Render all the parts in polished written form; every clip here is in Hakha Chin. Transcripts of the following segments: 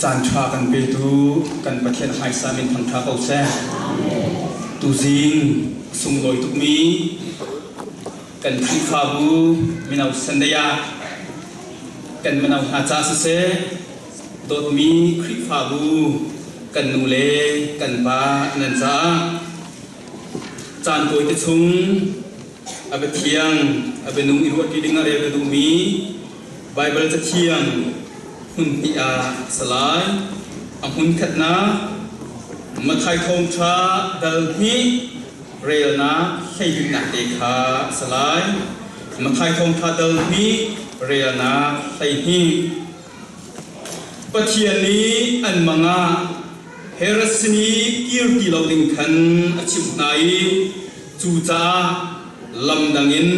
Caan ṭha kan petu kan Pathian hmaisa min thangṭha ko seh. Tuzing sunglawi tukmi kan Khrihfabu mino Sunday ah kan mino hna ca siseh, dawtmi Khrihfabu kan nu le kan pa nan caah caan tawite chung a biathiang a bianung i ruahṭi ding ah rel ka duhmi Baibal cathiang hmun hnih ah a si lai. A hmun khatnak Matthai Thawngṭha dal hnih relnak hleihnihnak te kha a si lai. Matthai Thawngṭha dal hnih relnak 12. Pathian nih an mang ah Herod sin i kir ti lo ding khan a chimh hna i cucaah lam dang in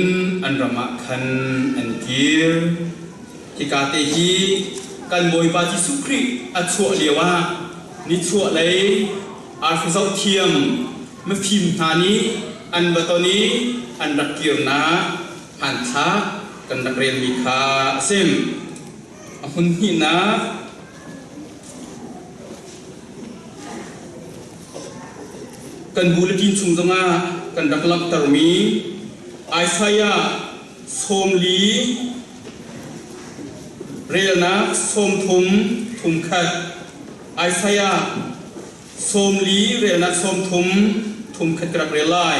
an ram ah khan an kir. Hika te hi kan Bawipa Jesuh Khrih a chuah lioah nichuahlei arfi zohthiam mifim hna nih an va ton i an rak kirnak hmanthlak kan rak relmi kha a si. A hmun hnihnak kan bulletin chung zongah kan rak langhtermi Isaiah 40 relnak 30 thumkhat Isaiah 40 relnak 30 thumkhat ka rak rel lai.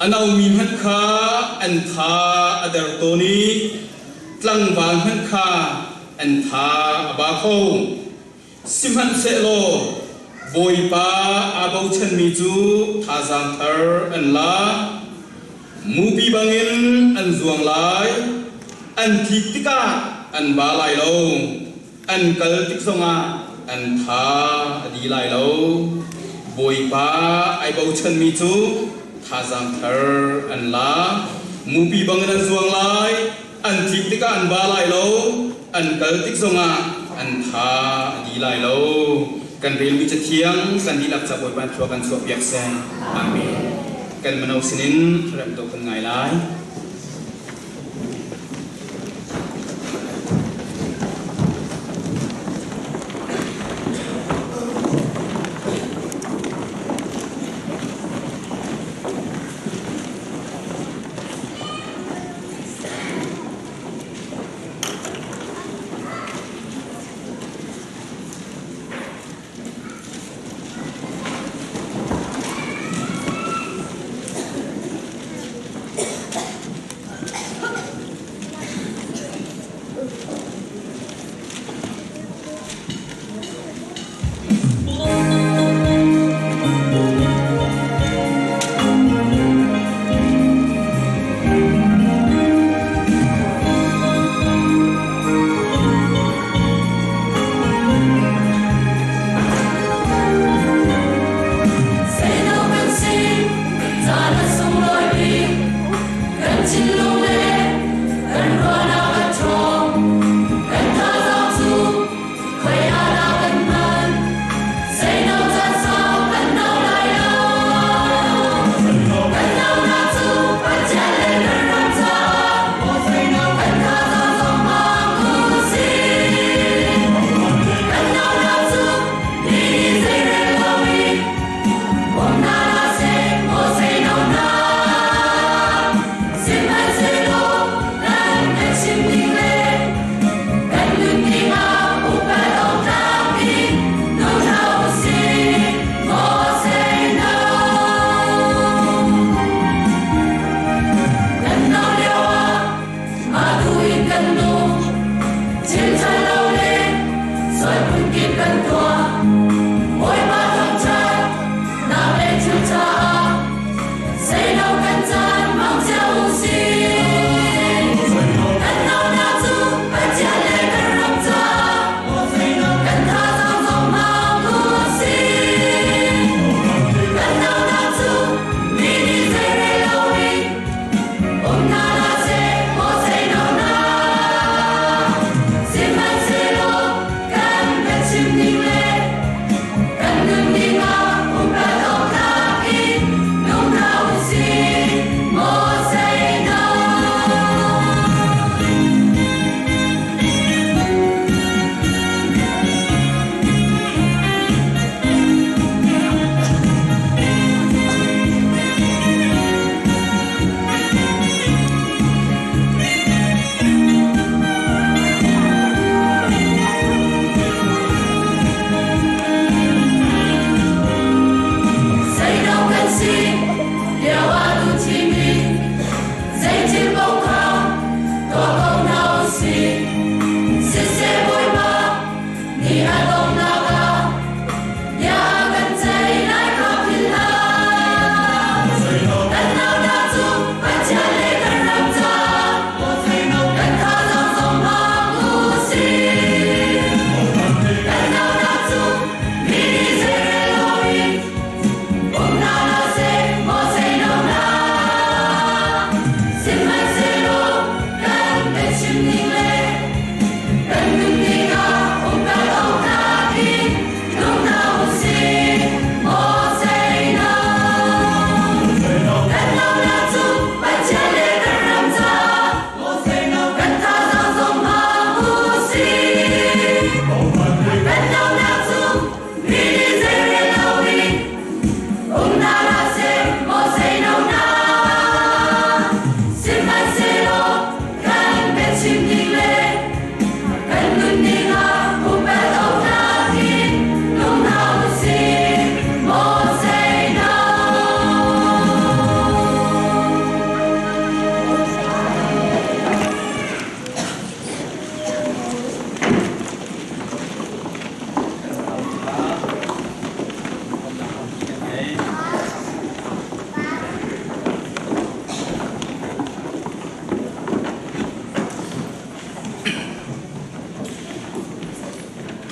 A nomi hmanh kha an tha a der tawn i tlangval hmanh kha an tha a ba kho. Sihmanhsehlaw Bawipa aa bochanmi cu thazaang thar an la. Mupi bangin an zuang lai, an tlik tikah an ba lai lo, an kal tik zongah an tha a di lai lo. Bawipa ai bochanmi cu thazaang thar an la. Mupi bangin an zuang lai, an tlik tikah an ba lai lo, an kal tik zongah an tha a di lai lo. Kan relmi cathiang kan dihlak ca Bawipa thlua kan chuahpiak seh. Amen. Kan mino sinin remto kan ngai lai.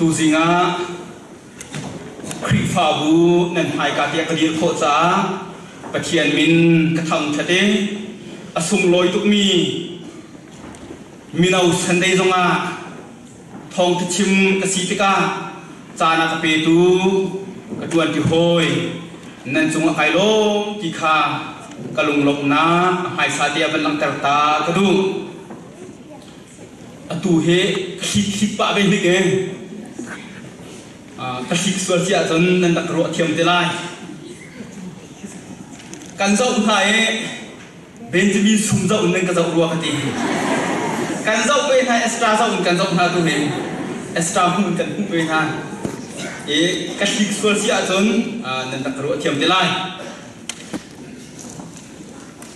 Tuzing ah Khrihfabu nan hmaika tiah ka dir khawh caah Pathian min ka thangṭhat i a sunglawi tukmi mino Sunday zongah thawngṭha chim ka si tikah caan a ka petu ka ṭuanṭi hawi nan cungah kai lawm ti kha ka lunglawmhnak a hmaisa te ah van langhter ta ka duh. Atu hi ka hlik pah ve hnik e. Ka hlik sual si ahcun nan rak ruah thiam te lai. Kan zoh hna i Benjamin sum zoh in nan ka zoh rua ka ti. Kan zoh ve hna extra zoh in kan zoh hna tu hi. Extra hmuh in kan hmuh ve hna. I ka hlik sual si ahcun nan rak ka ruah thiam te lai.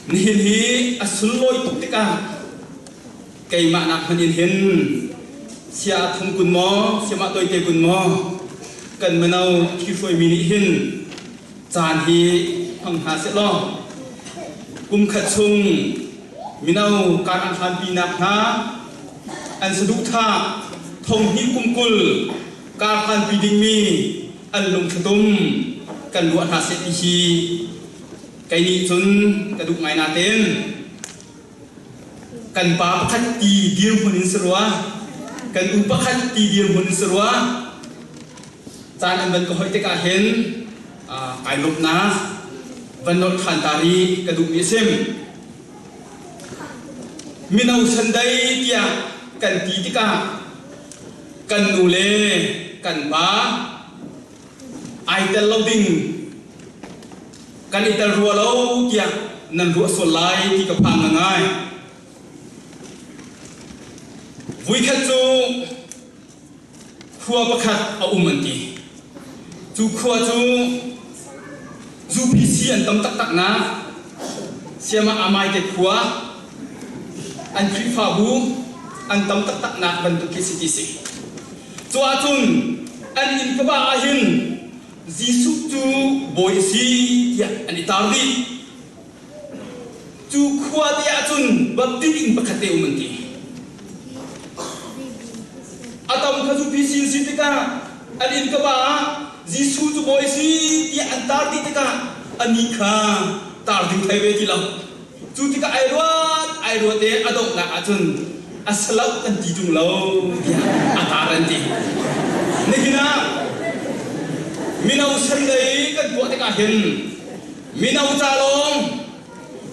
Nihin hi a sunlawi tuk tikah keimah nak hmanh in hin sia thung kun maw siamah toite kun maw kan mino thihruaimi nih hin caan hi hmang hna seh law kum khat chung mino kar an hlanpi nak hna an saduhthah thong hnih kum 20 kar hlanpi dingmi an lungthlatum kan ruah hna seh ti hi Kei nih cun ka duh ngai nain kan pa pakhat ti dirhmun in si rua, kan u pakhat ti dirhmun in si rua, caan an van ka hoih tikah hin kai lawmhnak van nolh ṭhan ta rih ka duhmi a si. Mino Sunday tiah kan ti tikah kan nu le kan pa ai tel lo ding kan i tel rua lo tiah nan ruah sual lai ti ka phang ngai. Vuikhat cu khua pakhat a um an ti. Cu khua cu UPC an tam taktak nak Siama Amai te khua an Khrihfabu an tam taktak nak bantuk khi si ti si. Cu ahcun an inn kaba ah hin Jesuh cu bawi a si tiah an i tar dih. Cu khua te ahcun Baptist inn pakhat te um an ti. A tam kha cu PC si tikah an inn kaba ah Jesuh cu bawi a si tiah an tar dih tikah anih kha tar ding thei ve ti lo. Cu tikah ai ruat ai ruat i a donghnak ahcun a saloh kan ti ṭung lo tiah a tar an ti. Nihin ah mino Sunday kan tuah tikah hin mino ca lawng,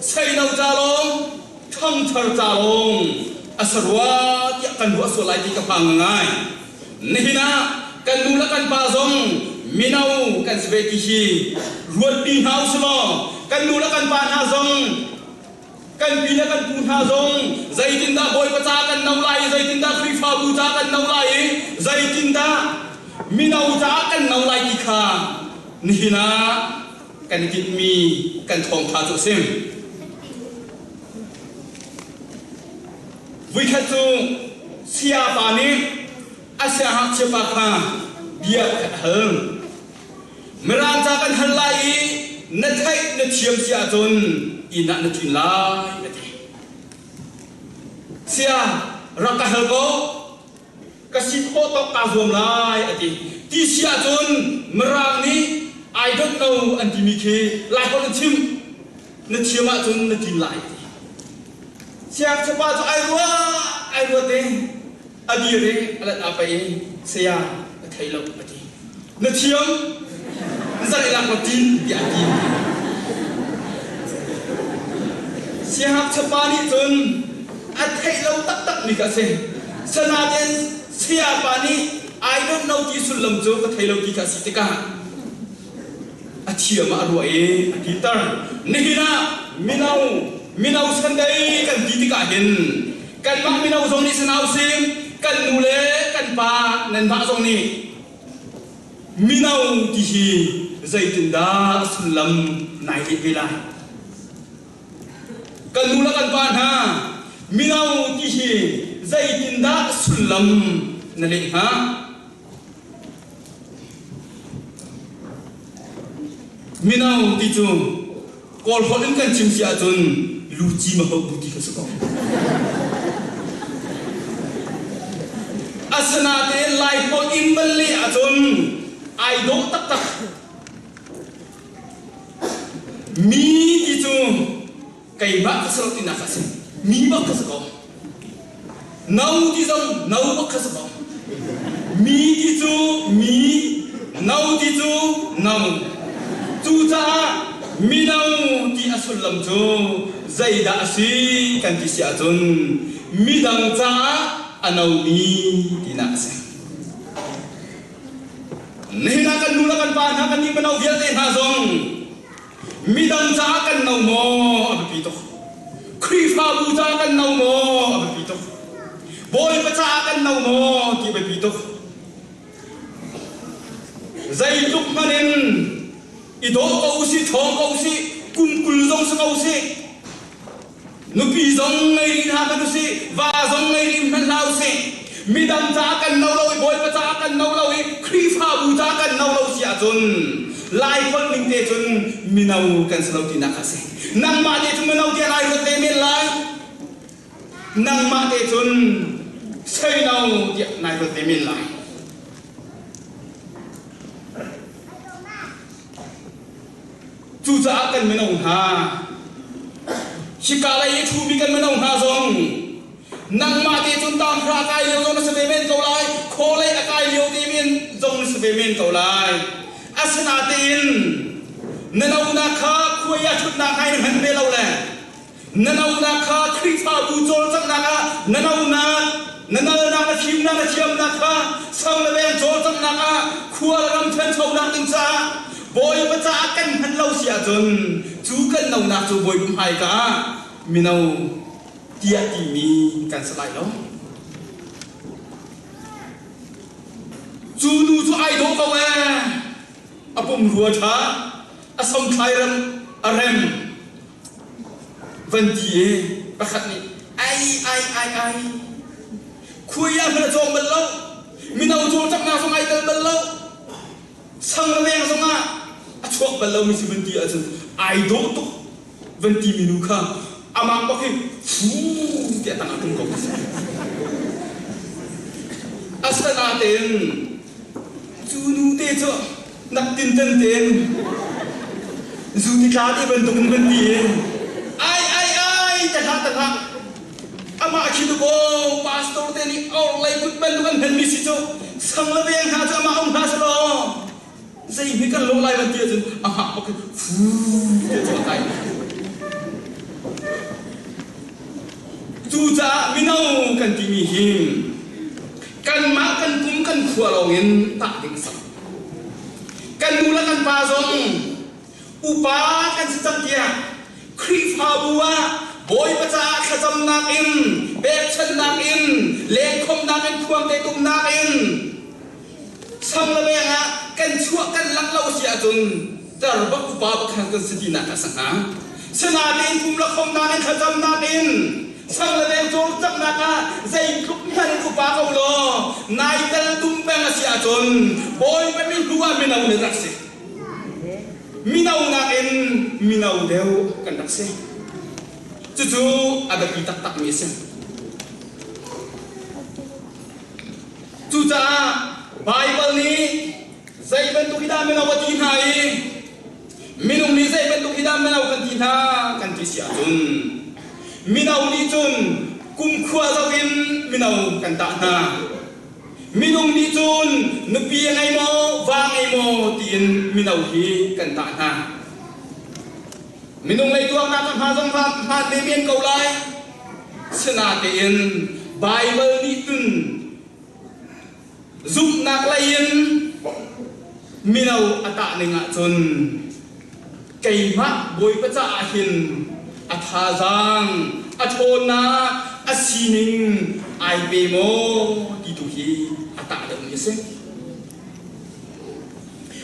seino ca lawng, ṭhangthar ca lawng a si rua tiah kan ruah sual lai ti ka phang ngai. Nihin ah kan nu le kan pa zong mino kan si ve ti hi ruatpi hna u law kan nu le kan pa hna zong kan pi le kan pu hna zong zeitindah Bawipa ca kan no lai i zeitindah Khrihfabu ca kan no lai i zeitindah mino caah kan no lai ti kha nihin ah kan i tinhmi kan thawngṭha cu a si. Vuikhat cu sayapa nih a siangngakchia pa kha bia pakhat a hal. Mirang ca kan hal lai i na theih na thiam si ahcun inn ah na ṭin lai a ti. Saya rak ka hal ko ka si khawh tawk kaa zuam lai a ti. Ti si ahcun Mirang nih I don't know an timi khi Laiholh in chim na thiam ahcun na ṭin lai a ti. Siangchapa cu ai ruah ai ruat i a dir i a lat aa paih i saya ka thei lo a ti. Na thiam zarh i lak law ṭin tiah a ti. Siangchapa nih cun a theih lo taktak mi kha a si. Sanaten sayapa nih I don't know ti sullam cu ka thei lo ti kha a si tikah a thiam ah a ruah i a titer. Nihin ah mino mino Sunday kan ti tikah hin kanmah mino zong nih sanau sing kan nu le kan pa nanmah zong nih mino ti hi zeitindah sullam nai leh ve lai? Kan nu le kan pa hna mino ti hi zeitindah sullam na leh hnga? Mino ti cu Kawl holh in kan chim si ahcun luci ma ho bu ti kha si ko. Asinain Lai holh in bal. Ai dawh taktak. Mi ti cu keimah ka si lo tinak a si. Mi bak ka si ko. No ti zong no bak ka si ko. Mi ti cu mi, no ti cu no. Cucaah mino ti a sullam cu zeidah a si kan ti si ahcun midang caah a nomi tinak a si. Nihin ah kan nu le kan pa hna kan nih mino vialte hna zong midang caah kan no maw a biapi tuk. Khrihfabu caah kan no maw a biapi tuk. Bawipa caah kan no maw ti a biapi tuk. Zeitluk hmanh in i dawh ko usih, ṭhawng ko usih, kum 20 zong si ko usih, Nupi zong ngei rih hna hmanh usih, va zong ngei rih hmanh hlah usih. Midang caah kan no lo i Bawipa caah kan no lo i Khrihfabu caah kan no lo si ahcun Lai holh ning te cun mino kan si lo tinak a si. Nangmah te cun mino tiah nai ruat ve men lai. Nangmah te cun seino tiah nai ruat ve men lai. Cucaah kan mino hna, hika lei i ṭhumi kan mino hna zong nangmah te cun tanghra a kai lio zong na si ve men ko lai, khawlei a kai lio te men zong na si ve men ko lai. Asinain na nonak kha khuai ah ṭhutnak hna in hman ve lo le Na nonak kha Khrihfabu cawlcanghnak ah na nonak, na nalnak, na fimnak, na thiamnak kha sang le veng cawlcanghnak ah khua le ram ṭhanchonak ding caah Bawipa caah kan hman lo si ahcun cu kan nonak cu Bawipa hmaika ah mino tiah timi kan si lai lo. Cu nu cu ai dawh ko ee. A pumrua ṭha, a samthlai rem a rem. Van ti i pakhat nih ai ai ai ai khui ah hmanh a cawng bal lo mino cawlcanghnak zong ai tel bal lo sang le veng zong ah a chuak bal lomi si van ti ahcun ai dawh tuk van ti mi nu kha amah bak hi fu tiah tang ah tum ko asinain Cu nu te cu nak tinten tein zu ti tla ti bantuk in van ti in ai ai ai ta hlah ta hlah amah khi tu ko pastor te nih orhlei kut bantuk an hman mi si cu sang le veng hna cu amah um hna selaw zei hme kan lawh lai van ti ahcun a hngak bak fu te cu a kai. Cucaah mino kan timi hi kanmah kan kum kan khua lawngin tah ding a si. Kan nu le kan pa zong upa kan si cang tiah Khrihfabu ah Bawipa caah thlacamnak in, pekchanhnak in, lengkhawmnak in, khuangte tumnak in sang le veng ah kan chuah kan langh lo si ahcun tar bak upa bak khan kan si tinak a si hnga. Sinain pum le khomnak in thlacamnak in sang le veng cawlcanghnak ah zeitluk hmanh in upa ko law nai tel tum peng a si ahcun Bawipa mi hnu ah mino nih rak si. Mino nakin mino deuh kan rak si. Cucu a biapi taktakmi a si. Cucaah Baibal nih zei bantuk hi dah mino a ti hna i minung nih zei bantuk hi dah mino kan ti hna kan ti si ahcun mino nih cun kumkhua zoh in mino kan tah hna. Minung nih cun nupi a ngei maw, va ngei maw tiin mino hi kan tah hna. Minung lei tuaknak a hma zong hmaan ve men ko lai. Sinatein Baibal nih cun zumhnak lei in mino a tah ning ahcun keimah Bawipa caah hin a thazaang, a ṭhawnnak, a sining ai pe maw ti tu hi a tah deuhmi a si.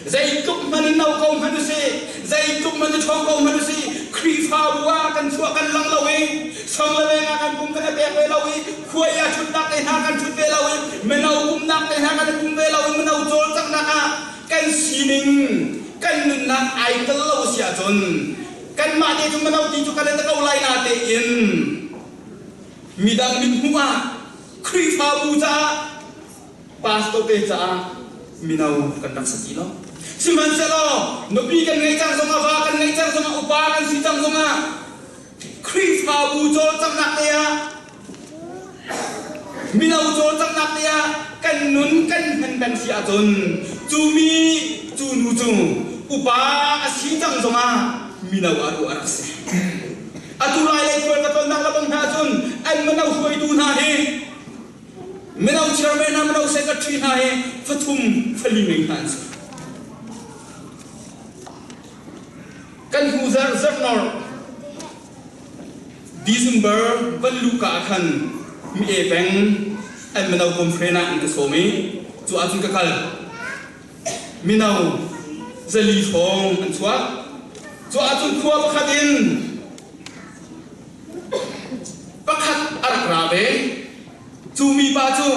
Zeitluk hmanh in no ko hmanh usih, zeitluk hmanh i ṭhawng ko hmanh usih, Khrihfabu ah kan chuah kan lang lo i, sang le veng ah kan pum kan i pek ve lo i, khuai ah ṭhutnak te hna kan ṭhut ve lo i, mino pumnak te hna kan i pum ve lo i, mino cawlcanghnak ah kan sining, kan nunnak ai tel lo si ahcun kanmah te cu mino ti cu kan i ko lai na tein midang mithmuh ah Khrihfabu caah pastor te caah. Mino kan rak si ti lo. Sihmanhsehlaw nupi kan ngeih cang zongah, va kan ngeih cang zongah, upa kan si cang zongah Khrihfabu cawlcanghnak te ah mino cawlcanghnak te ah kan nun kan hman peng si ahcun cu mi cu nu cu upa a si cang zongah mino ah ruah a rak si. Atu lai lei khual ka tonnak le bang hna cun an mino hruaitu hna hi mino chairman hna mino secretary hna hi fathum fali ngei hna an si. Kan hnu zarh zarhnor December van luhka ah khan mi e peng an mino conference ah an ka sawm i cu ahcun ka kal. Mino 400 hrawng an chuak. Cu ahcun khua pakhat in pakhat a rak ra ve. Cu mipa cu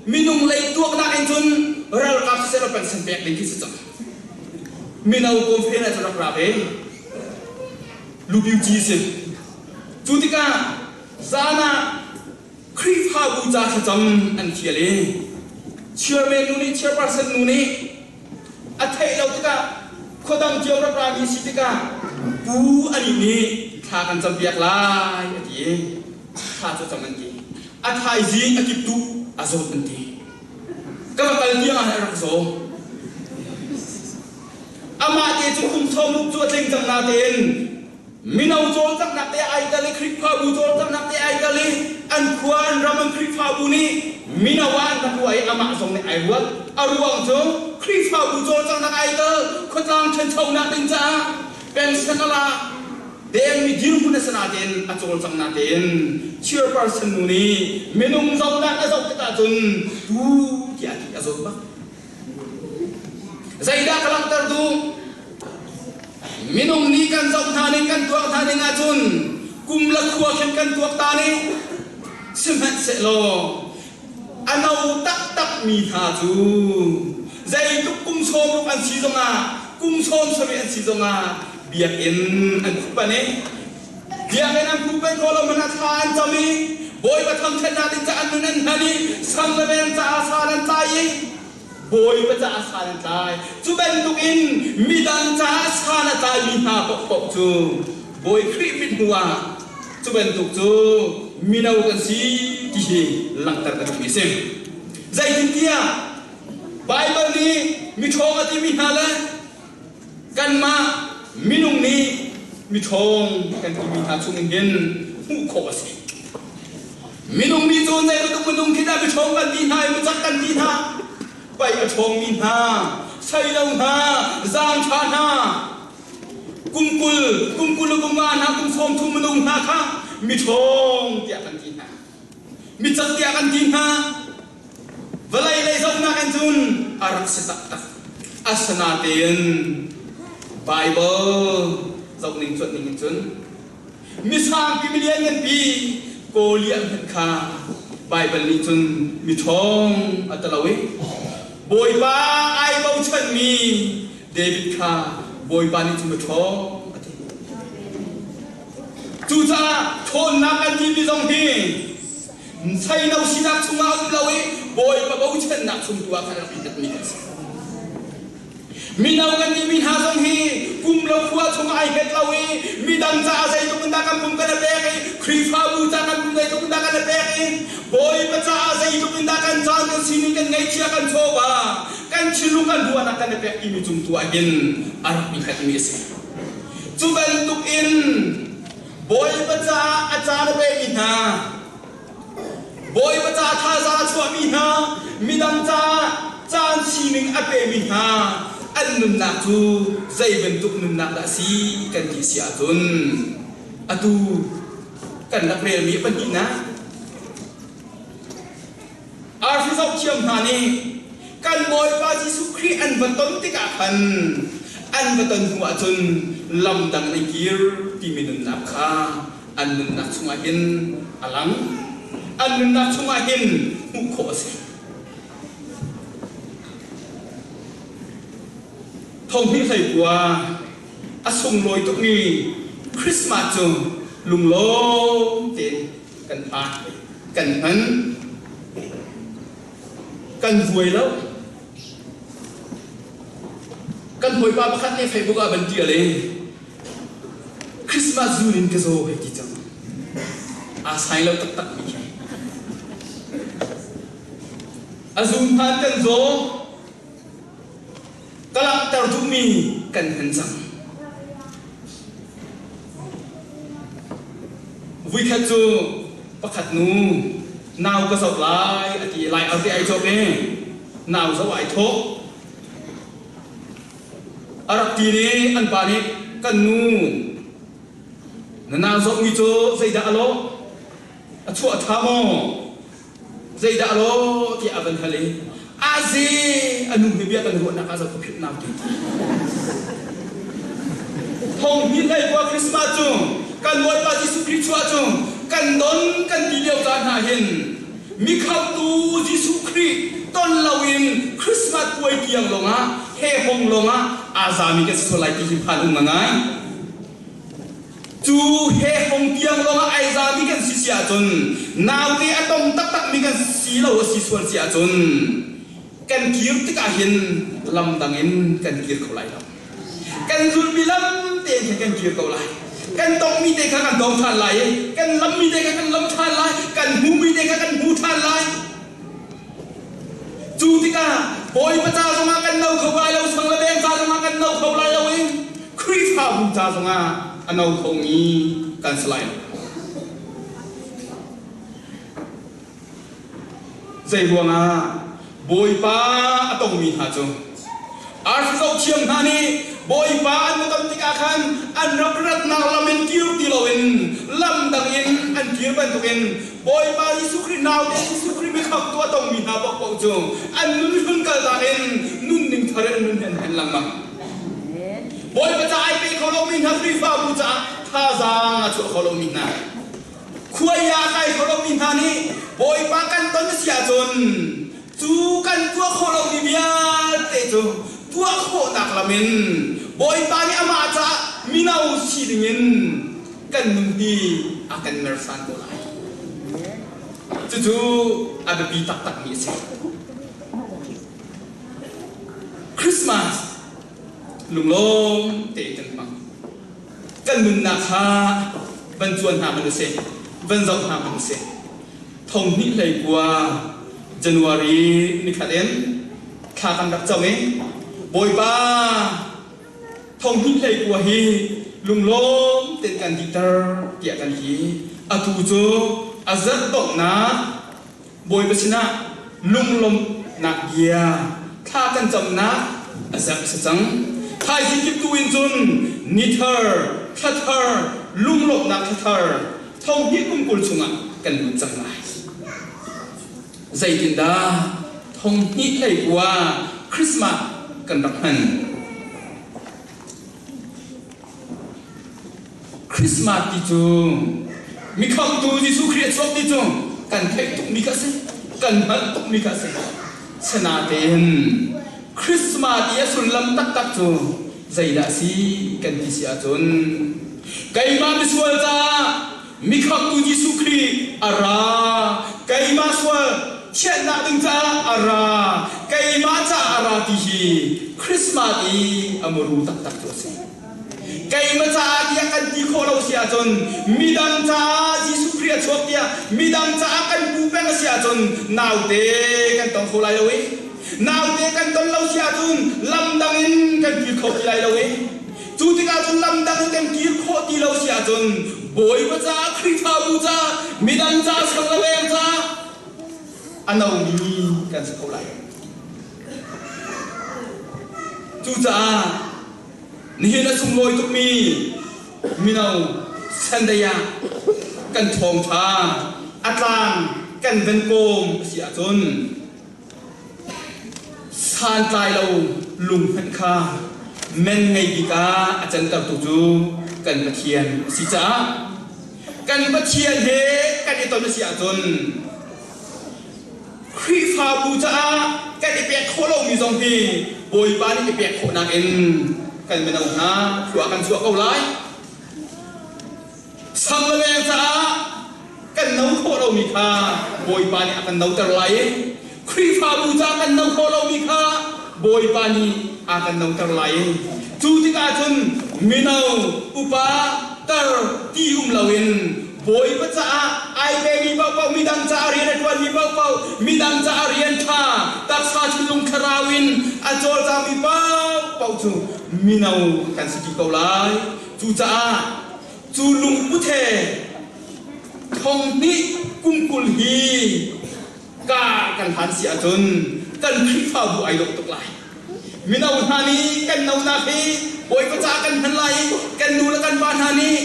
minung lei tuaknak in cun ralkap siseh pension pek ding khi si cang. Mino conference ah cun rak ra ve. Lupiu ci si. Cu tikah zan ah Khrihfabu ca thlacam an fial i chairman nu nih chairperson nu nih a theih lo tikah khuadang cio rak rami si tikah pu anih nih thla kan campiak lai a ti i thla cu cam an ti. A thaizing a kiptuh a zawt an ti. Ka va kal tiang ah a rak zaw. Amah te cu kum 60 cu a tling cang natein mino cawlcanghnak te ai tel i Khrihfabu cawlcanghnak te ai tel i an khua an ram an Khrihfabu nih mino ah an rak ruah i amah zong nih ai ruat. A ruang cu Khrihfabu cawlcanghnak ai tel khuatlang ṭhanchonak ding caah pension a lak dengmi dirhmun a si natein a cawlcang natein chairperson nu nih minung zohnak a zoh tikah cun tu tiah a ti a zawt bak. Zeidah ka langhter duh? Minung nih kan zoh hna ning kan tuak hna ning ahcun kum le khua khin kan tuak ta ning sihmanhsehlaw a no taktak mi hna cu zeitluk kum 60 an si zongah kum 70 an si zongah biakinn an khup an i biakinn an khup an ko lo hmanh ah thla an cam i Bawipa thangṭhatnak ding caah an nun an hman i sang le veng caah san an tlai i Bawipa caah san an tlai. Cu bantukin midang caah san a tlaimi hna paohpaoh cu Bawi Khrih mithmuh ah cu bantuk cu mino kan si ti hi langhter ka duhmi a si. Zeitintiah Baibal nih miṭhawng a timi hna le kanmah minung nih miṭhawng kan timi hna chungin hin hmuh khawh a si. Minung nih cun zei bantuk minung khi dah miṭhawng kan ti hna i micak kan ti hna? Pai a ṭhawngmi hna, sailo hna, zaangṭha hna, kum 20, kum 20 le kum nga hna, kum 30 minung hna kha miṭhawng tiah kan ti hna. Micak tiah kan ti hna. Vawlei lei zohnak in cun a rak si taktak. Asinain Baibal zohning cuanhning in cun misangpi miliannganpi Goliath hmanh kha Baibal nih cun miṭhawng a ti lo i Bawipa ai bochanmi David kha Bawipa nih cun miṭhawng a ti. Cucaah ṭhawnnak kan timi zong hi seino sinak chungah um lo i Bawipa bochannak chung tu ah khan rak i hngatmi kan si. Mino kan timi hna zong hi kum lo khua chungah ai hnget lo i midang caah zeitluk in dah kan pum kan i pek i Khrihfabu ca kan pum zeitluk in dah kan i pek i Bawipa caah zeitluk in dah kan caan kan sining kan ngeihchia kan chawva kan thinlung kan ruahnak kan i pek timi cung tu ah hin a rak i hngatmi a si. Cu bantuk in Bawipa caah a caan a pemi hna Bawipa ca thazaang a chuahmi hna, midang caah caan sining a pemi hna an nunnak cu zei bantuk nunnak dah a si kan ti si ahcun atu kan rak relmi pahnihnak arfi zohthiam hna nih kan Bawipa Jesuh Khrih an va ton tikah khan an va ton hnu ahcun lam dang an i kir timi nunnak kha an nunnak chungah hin a lang. An nunnak chungah hin hmuh khawh a si. Thonghnih hleikua a sunglawi tukmi Christmas cu lunglawm tein kan phan, kan hman. Kan vuai lo. Kan hawipa pakhat nih Facebook ah van ṭial i Christmas zun in ka zaw hei ti cang. Aa sai lo taktak mi khi. A zun hman kan zaw, ka langhter duhmi kan hman cang. Vuikhat cu pakhat nu nau ka zoh lai a ti lai arte ai cawk i nau zoh ai thawh. A rak ti nih an pa nih kan nu na nau zohmi cu zeidah a lawh? A chuah ṭha maw? Zeidah a lawh tiah a van hal i aze a nu he bia kan ruahnak ah zoh ka philh nau ti. Thong hnih hlei kua Christmas cu kan Bawipa Jesuh Khrih chuah cu kan don kan ti lio caan hna hin mikhamtu Jesuh Khrih ton loin Christmas puai tiang lawngah he hong lawngah aa zami kan si sual lai ti hi phan um ngai. Cu he hong tiang lawngah ai zami kan si si ahcun naute a tong taktakmi kan si lo a si sual si ahcun kan kir tikah hin lam dang in kan kir kho lai lo. Kan zulhmi lam tein khan kan kir ko lai. Kan tongmi te kha kan tong ṭhan lai i kan lammi te kha kan lam ṭhan lai. Kan hmuhmi te kha kan hmu ṭhan lai. Cu tikah Bawipa ca zongah kan no kho lai lo, sang le veng ca zongah kan no kho lai lo i Khrihfabu ca zongah a no khomi kan si lai lo. Zei ruangah Bawipa a tongmi hna cu arfi zohthiam hna nih Bawipa an va ton tikah khan an rak ratnak lam in kir ti loin lam dang in an kir bantukin Bawipa Jesuh Khrih naute Jesuh Khrih mikhamtu a tongmi hna paohpaoh cu an nun hlun kaltak in nunning thar in an nun an hen lengmang. Bawipa ca ai pe kho lomi hna Khrihfabu caah thazaang a chuah kho lomi hna khuai ah a kai kho lomi hna nih Bawipa kan ton a si ahcun cu kan tuah khawh lomi vialte cu tuah khawhnak lam in Bawipa nih amah caah mino si dingin kan nun hi a kan mersan ko lai. Cucu a biapi taktakmi a si. Christmas lunglawm tein kan hmang. Kan nunnak kha van cuan hna hmanh usih, van zoh hna hmanh usih. Thong hnih hlei kua January nikhat in thla kan rak cam i Bawipa thong hnih hlei kua hi lunglawm tein kan dihter tiah kan ti. Atu cu a zarh donghnak Bawipa sinah lunglawmhnak bia thla kan camnak a zarh a si cang. Thaizing kip tu in cun ni thar, thla thar, lunglawmhnak thla thar thong hnih kum 20 chungah kan lut cang lai. Zeitindah thong hnih hlei kua Christmas kan rak hman? Christmas ti cu mikhamtu Jesuh Khrih a chuak ti cu kan theih tukmi kha a si, kan hngalh tukmi kha a si. Sinain Christmas i a sullam taktak cu zeidah a si kan ti si ahcun keimah misual caah mikhamtu Jesuh Khrih a ra, keimah sual thianhnak ding caah a ra, keimah caah a ra ti hi Christmas i a muru taktak cu a si. Keimah caah tiah kan ti khawh lo si ahcun midang caah Jesuh Khrih a chuak tiah midang caah kan pu peng a si ahcun naute kan tong kho lai lo i naute kan ton lo si ahcun lam dang in kan kir kho ti lai lo i cu tikah cun lam dang in kan kir khawh ti lo si ahcun Bawipa caah Khrihfabu caah midang caah sang le veng caah a nomi kan si kho lai. Cucaah Nihin a sunglawi tukmi mino Sunday ah kan thawngṭha a tlang kan van kawm a si ahcun santlai lo lung hmanh kha men ngei bik ah a cantertu cu kan Pathian a si caah kan Pathian he kan i ton a si ahcun Khrihfabu caah kan i pek khawh lomi zong hi Bawipa nih i pek khawhnak in kan mino hna thlua kan chuah ko lai. Sang le leng caah kan no khawh lomi kha Bawipa nih a kan noter lai i Khrihfabu caah kan no khawh lomi kha Bawipa nih a kan noter lai i cu tikah cun mino upa tar ti um loin Bawipa caah ai pemi paohpaoh midang caah rian a ṭuanmi paohpaoh midang caah rian ṭha taksa thinlung thlarau in a cawlcangmi paohpaoh cu mino kan si ti ko lai. Cucaah cu lungput he thong hnih kum 20 hi ka kan hlan si ahcun kan Khrihfabu ai dawh tuk lai. Mino hna nih kan nonak hi Bawipa caah kan hman lai i kan nu le kan pa hna nih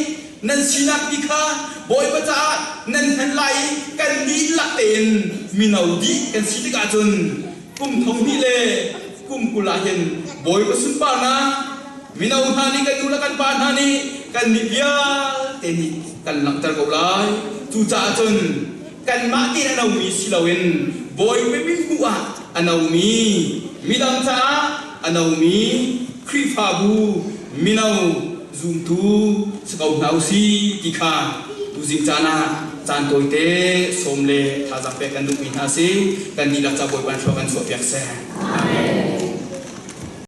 nan sinak ti kha Bawipa caah nan hman lai i kan dihlak tein mino dih kan si tikah cun kum thong hnih le kum 20 ah hin Bawipa sunparnak mino hna nih kan nu le kan pa hna nih kan nih vialte nih kan langhter ko lai. Cucaah cun kanmah tein a nomi si loin Bawipa mithmuh ah a nomi, midang caah a nomi Khrihfabu mino zumtu si ko hna usih ti kha tuzing caan ah caan tawite sawm le thazaang pek kan duhmi hna si. Kan dihlak ca Bawipa in thlua kan chuahpiak seh. Amen.